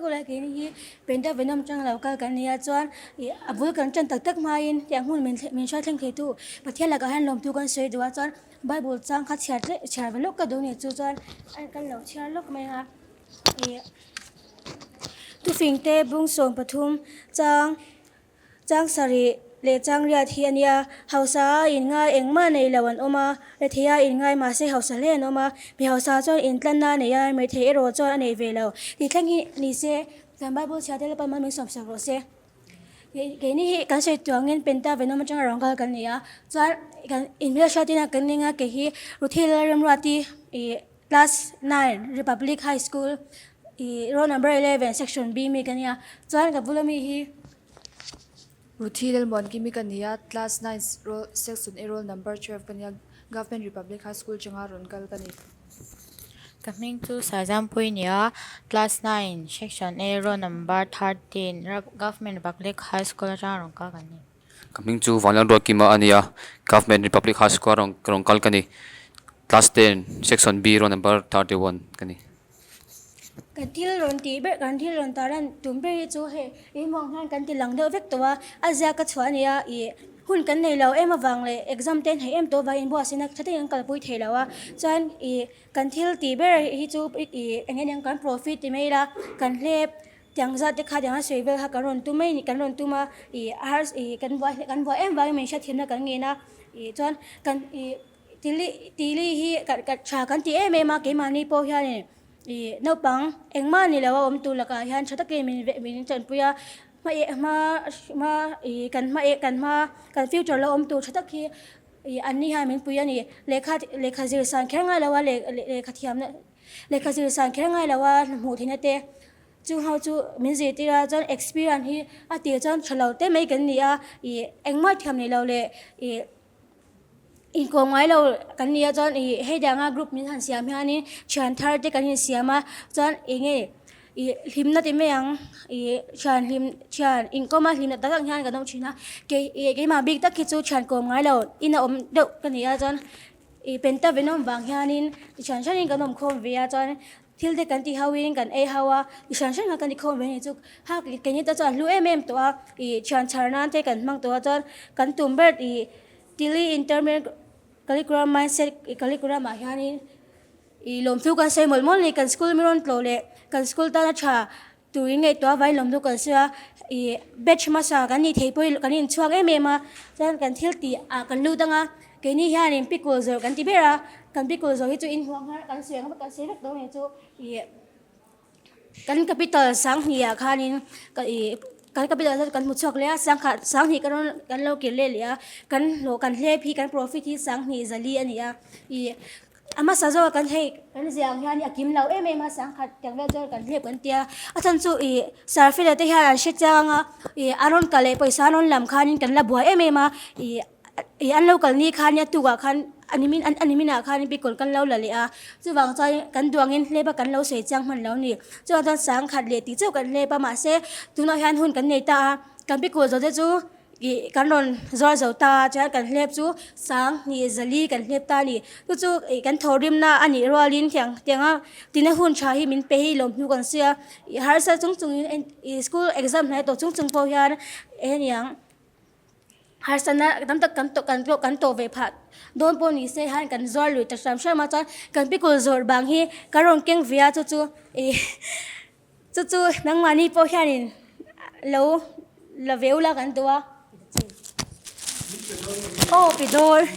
Kulai keini hi Penta Venom tang lo kal kan nia chuan ih a bul kan tan tak tak hmain tiang hmun min min hruai thleng thei tu Pathian lakah hian lawmtu kan sawi duh a chuan Bible chang kha chhiar tleh chhiar ve lawk ka duh a ni chu chuan kan lo chhiar lawk mai a ih tufing te bung 13 chang. Chang sarih leh chang riat hi a nia, hausa a inngai engmah nei lo an awm a, rethei a inngai mahse hausa hle an awm a, mi hausa chuan intlanna a nei a, rethei erawh chuan a nei ve lo. Tih thleng hi ni se, kan Bible chhia te Lalpa min sawmsak rawh se. Keini hi kan sawi tuangin Penta Venom atanga rawn kal kan ni a, chuan kan inhmelhriat ina kan ning a, kei hi Ruthi Lalremruati ih Class 9 Republic High School ih roll number 11 section B mi ka nia, chuan ka bula mi hi. Ruthi Lalmuankimi ka ni a, Class 9 roll section A roll number 12 ka nia, Government Republic High School changa rawn kal ka ni. Ka hming chu Saizampuii ni a, Class 9 section A roll number 13 Government Republic High School atanga rawn kal ka ni. Ka hming chu Vanlalruatkima a ni a, Government Republic High School a rawn rawn kal ka ni. Class 10 section B roll number 31 ka ni. Kan thil rawn tih ber kan thil rawn tar lan tum ber hi chu hei inhmuh ang hian kan ti lang deuh vek tawh a, a ziak ka chhuah a nia ih hun kan nei lo em avang leh exam te an hei em tawh avangin inbuatsaihna tha takin an kalpui thei lo a, chuan ih kan thil tih ber hi chu ih eng nge niang kan profit ti mai ila kan hlep Tiang zat te kha tiang a sawi vel kha kan rawn tum mai ni kan rawn tum a ih a har ih kan buai kan buai em vangin min hriatthiamna kan ngen a ih chuan kan ih tili tili hi ka ka tha kan ti em em a keimahni pawh hianin ih naupang engmah ni lo a awm tur lakah hian tha takin min veh min chanpui a hma eh hma hma ih kan hma eh kan hma kan future lo awm tur tha tak hi ih an ni hian min pui a ni lehkha lehkha zir san kher ngai lo a leh lehkha thiamna lehkha zir san kher ngai lo a hmuh theihna te. Chung ho chu min zirtir a, chuan experience hi a tir chuan tha lo te mai kan ni a, ih engmah thiam nei lo leh ih inkawm ngai lo kan ni a, chuan ih hei danga group min han siam hianin thian thar te kan insiam a, chuan eng nge ih hlimna ti mai ang ih thian hlim thian inkawm a hlimna tak ang hian kan awm thin a, kei ih keimah bik tak hi chu thian kawm ngai lo in a awm deuh ka ni a, chuan ih penta venom vang hianin thian hranin kan awm khawm ve a, chuan. Thil te kan ti ho in kan ei ho a, i hran hran kha kan ti khawm ve a ni chu hak keini te chuan a hlu em em tawh a, ih thian chhar nan te kan hmang tawh a chuan kan tum ber ih Tili Intermediate Curriculum Mindset Curriculum ah hianin ih lawmthu kan sawi mawlh mawlh a ni kan school mi rawn tlawh leh kan school tana tha turin ngaihtuah avangin lawmthu kan sawi a, ih batch hmasa kan nih theih pawhin kan inchhuak em em a chuan kan thil tih ah kan lut ang a. Keini hianin pikul zawrh kan ti ber a, kan pikul zawrh hi chu inhmuh ang har kan sawi ang kan sawi vek dawn e chu ih kan capital sanghnih ah khanin ka ih kan capital chu kan hmu chhuak leh a sangkhat sanghnih ka rawn kan lo kir leh leh a kan hlawh kan hlep hi kan profit hi sanghnih zali a ni a ih a hmasa zawk a kan hei kan ziah ang hian a kim lo em em a sangkhat tiang vel chuan kan hlep kan tia a chhan chu ih sarfela te hian an hre chiang a ih a rawn kal leh pawisa an rawn lam khanin kan la buai em em a ih. Ih an lo kal ni khan a tukah khan a nimin a niminah khan bikawlh kan lo la leh a, chuvang chuan kan duangin hlep a kan lo sawi chiang hman lo a ni. Chuvang chuan sangkhat leh tih chauh kan hlep a mahse tunah hian hun kan nei ta a, kan bikawlh zawh te chu ih kan rawn zuar zo ta a chuan kan hlep chu sang hnih zali kan hlep ta a ni. Chu chu ih kan thawhrimna a nih rualin tiang tianga tina hun tha hi min pe hi lawmhnu kan sawi a, ih harsa chung chungin ih school exam hnai tawh chung chung pawh hian heniang. Harsatna tam tak kan tawh kan tawh kan tawh ve phah dawn pawh ni se hian kan zuar lui ta hram hram a chuan kan pikul zawrh bang hi ka rawn keng ve a chu chu ih chu chu nangmahni pawh hianin lo la ve ula kan duh a aw pe dawn.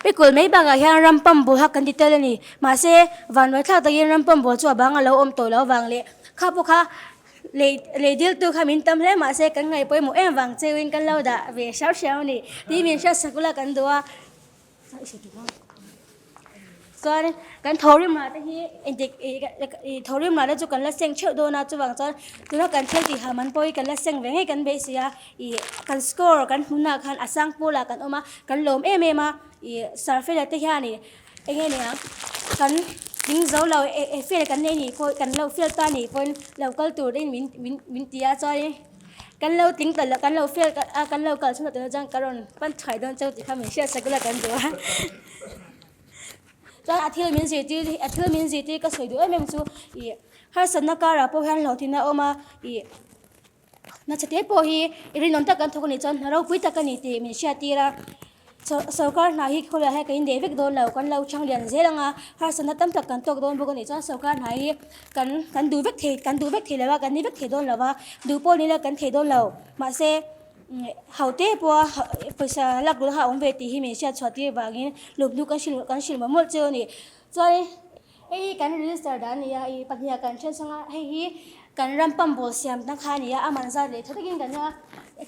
Pikul mai bakah hian ram pump ball kha kan ti tel a ni. Mahse, vanvawi thlak takin ram pump ball chu a bang a lo awm tawh loh avang leh kha pawh kha lei lei diltu kha min tam hle mahse kan ngaih pawimawh em vang cheuhin kan lo dah ve hriau hriau a ni. Tih min hriatsak ula kan duh a. Chuan kan thawhrim rah te hi engtik ih thawhrim rah te chu kan la seng theuh dawn a chuvang chuan tuna kan thil tih ha man pawh hi kan la seng ve ngei kan beisei a ih kan score kan hmunah khan a sang pawlah kan awm a kan lawm em em a ih sarfela te hian ih eng nge niang kan tling zo lo eh fail kan nei nih pawh kan lo fail ta nih pawhin lo kal tur in min min min ti a chuanin. Kan lo tling ta lo, kan lo fail a, kan lo kal chhun tawh chuan ka rawn pan thuai dawn chauh tih kha min hriat sak ila kan duh a. Chuan a thil min zirtir a thil min zirtir ka sawi duh em em chu ih harsatna karah pawh hian hlawhtlinna a awm a, ih hna te pawh hi i rinawm tak kan thawk a nih chuan hna ropui tak a ni tih min hriattir a. Sorkar hna hi khawvelah hian kan inneih vek dawn lo, kan lo chhang lian zel ang a, harsatna tam tak kan tawk dawn bawk a nih chuan sorkar hna hi kan kan duh vek thei kan duh vek thei lo a, kan ni vek thei dawn lo va, duh pawh ni ila kan thei dawn lo. Mahse, ho te pawha pawisa lak luh kha a awm ve tih hi min hriat chhuah tir vangin lawmtu kan hrilh kan hrilh mawlh mawlh chu a ni. Chuan hei hi kan register dan a ni a, ih pahniha kan then chhang a, hei hi kan ram pump ball siam na kha a ni a, a man zat leh tha takin kan a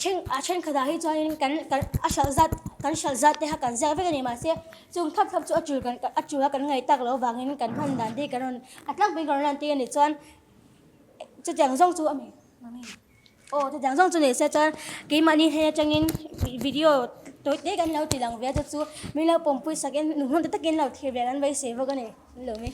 then a thenkhatah hi chuanin kan kan a hralh zat kan hralh zat te kha kan ziak vek a ni mahse chung thlap thlap chu a tul kan a tul a kan ngaih tak loh avangin kan hman dan te hi kan rawn a tlangpuiin kan rawn lan tir a ni chuan chutiang zawng chu a ni. Aw chutiang zawng chu ni se chuan keimahni hnen atangin video tawi te kan lo ti lang ve a chu chu min lo pawmpui sak in hmun te takin lo thlir ve an beisei bawk a ni an lo mi.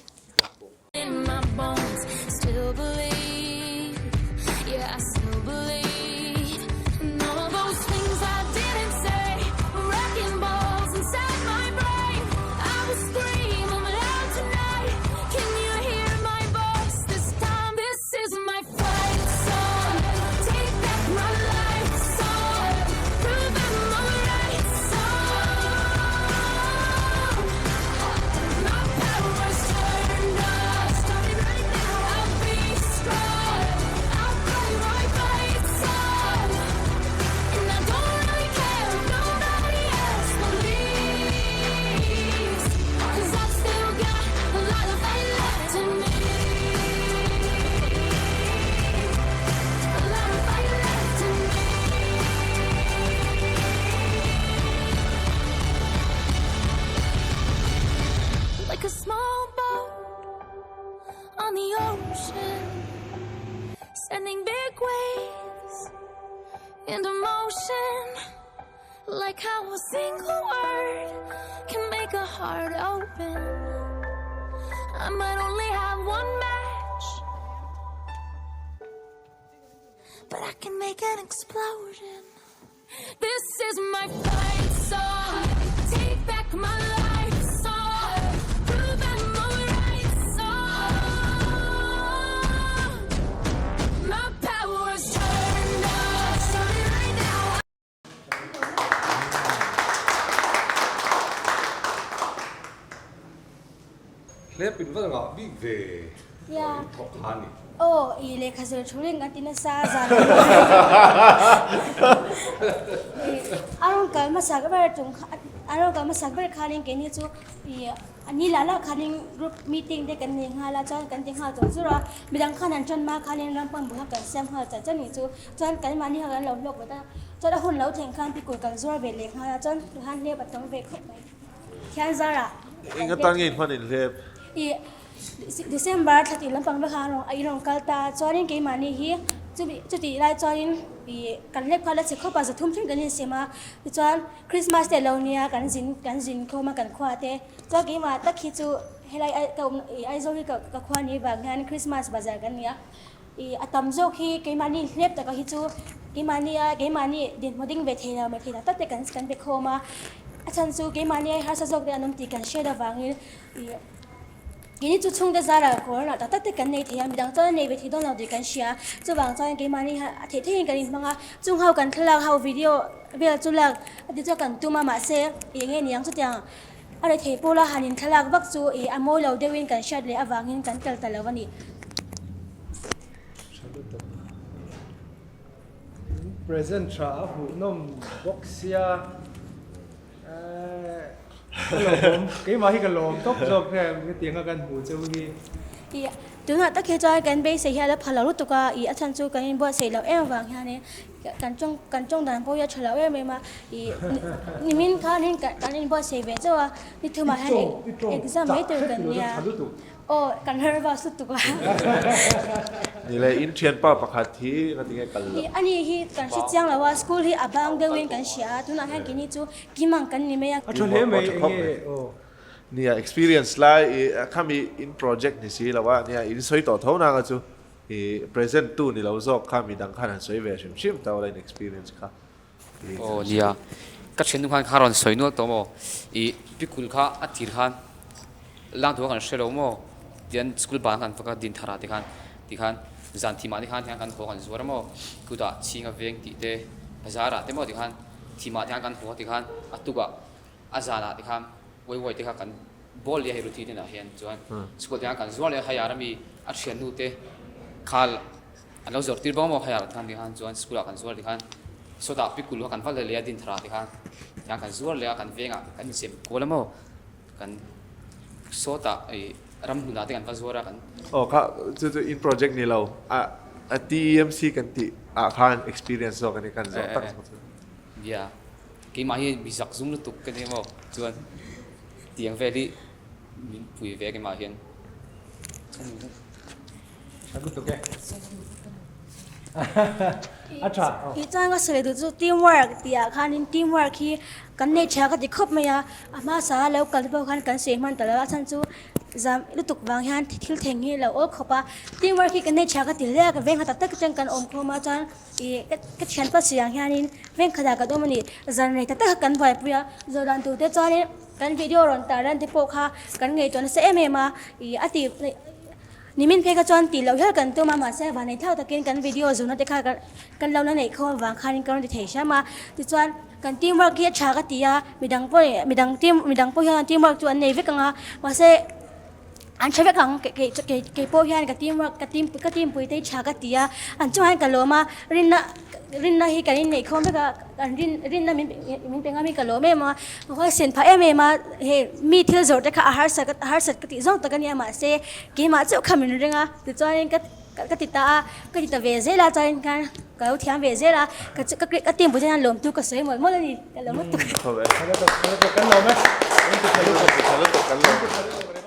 Hlep in va ngah bik ve in thawk kha a ni. Aw i lehkha zir thu ring an ti nasa zan a rawn kal hmasak ber tum kha a rawn kal hmasak ber khanin keini chu i A ni lah lah khanin group meeting te kan nei nghal a, chuan kan ti nghal chawr chawr a, midang khan an tan hma khanin ram pawh bula kan siam nghal chat chat nih chu, chuan keimahni kha kan lo hlawk vat a, chuan a hun lo thleng khan pikul kan zuar ve leh nghal a, chuan tihan hlep a tam ve khawp mai. Thian zarah Eng atan nge inhman inhlep? Ih December thla tih lampang vek khan a rawn kal ta a, chuanin keimahni hi chumi chutih lai chuanin ih kan hlep kha la chhe khawp a, zathum thleng kan insiam a, tichuan Christmas te lo nia kan zin kan zin khawm a kan khua te chuan keimah tak hi chu helai ai ka awm ih Aizawl hi ka ka khua ni vang hian Christmas bazar kan ni a ih a tam zawk hi keimahni hlep taka hi chu keimahni a keimahni dinhmun ding ve thei lo mai thei tak tak te kan kan be khawm a a chhan chu keimahni ai harsa zawk te an awm tih kan hriat avangin ih Keini chu chhungte zarah corona tak tak te kan nei thei a, midang chuan an nei ve thei dawn lo tih kan hria. Chuvang chuan keimahni hian a theih theihin kan inhmang a, chung ho kan thlalak ho video vel chu lak a ti chuan kan tum a, mahse ih enge niang chutiang a rei thei pawla han in thlalak vak chu ih a mawi lo deuhin kan hriat leh avangin kan kal ta lo a ni. Present tha a hmuhnawm bawk sia. Ka lawm, keimah hi ka lawm tawp zawk nge hetiang a kan hmuh cheu hi. Ih, tunah tak hi chuan kan beisei hi a la pha lo lutuk a, ih a chhan chu kan inbuatsaih loh em avang hianin kan tawng kan tawng dan pawh hi a tha lo em em a, ih nimin khanin kan inbuatsaih ve chauh a, ni thumah hian exam mai tur kan nia. Aw, kan nervous lutuk a. Ni le, in thianpa pakhat hi ngatinge kal loh? Ih, ani hi kan hre chiang lo a, school hi a bang deuhin kan hria a, tunah hian keini chu kim ang kan ni mai a. A tha hle mai, enge aw. Nia, experience lai i khami in project ni si lo a, nia in sawi tawh tho nanga chu. I present tu ni lo zawk kha midang khan han sawi ve hrim hrim ta ula in experience kha. Aw nia, ka thiannu khan kha rawn sawi nual tawh maw? I pikul kha a tir khan lang tur kha kan hre lo maw? Tian school ban khan fak a din thar ah te khan ti khan zan thim ah te khan kan haw kan zuar a maw? Kutah chhing a veng tih te bazar ah te maw ti khan thim ah te khan kan haw ti khan a tuk ah a zan ah te khan uai uai te kha kan bawl leh a hei ruthi hnenah hian chuan school te khan kan zuar leh a hei ar ami a thiannu te kha An lo zawrh tir bawk maw haiah khan tikhan chuan school ah kan zuar tikhan sawtah pikul kha kan val leh leh a din thar ah tikhan tikhan kan zuar leh a kan vengah kan insem kual a maw kan sawtah ih ramhmun ah te kan va zuar a kan Aw kha chu chu in project ni lo a a TEMC kan tih ah khan experience zawk a ni kan zawh tak zawk chu. Nia keimah hi mi zak zum lutuk ka ni maw chuan tiang vel hi min pui ve keimah hian. Tih chuan ka sawi duh chu teamwork tih ah khanin teamwork hi kan nei tha ka ti khawp mai a, a hmasa a lo kal te pawh khan kan sawi hman ta lo a chhan chu zam lutuk vang hian thil thleng hi a lo awl khawp a, teamwork hi kan nei tha ka ti hle a ka veng khat tak tak atang kan awm khawm a chuan ih ka thianpa sawi ang hianin veng khatah kan awm a ni zan rei tak tak kan buaipui a zawh dan tur te chuanin kan video rawn tar lan te pawh kha kan ngaihtuah nasa em em a ih a ti. Nimin phei kha chuan tih loh hial kan tum a, mahse vanei thau takin kan video zurna te kha kan lo la neih khawm avang khanin ka rawn ti thei hram a. Tichuan kan team work hi a tha ka ti a, midang pawh midang team midang pawh hian team work chu an nei vek ang a, mahse an tha vek ang kei kei kei pawh hian ka team work ka team ka team pui te hi tha ka ti a, an chungah hian ka lawm a, rinna rinna hi kan inneih khawm vek a, an rin rinna min min pe ngam hi ka lawm em a, ka huaisen phah em em a, hei mi thil zawrh te kha a harsa a harsat ka tih zawng tak a nia mahse keimah chauh kha min ring a tichuanin ka ka ti ta a ka ti ta ve zel a chuanin khan ka lo thiam ve zel a ka chu ka team pawh hian lawmtu ka sawi mawlh mawlh a ni ka lawm lutuk. Kan lawm e.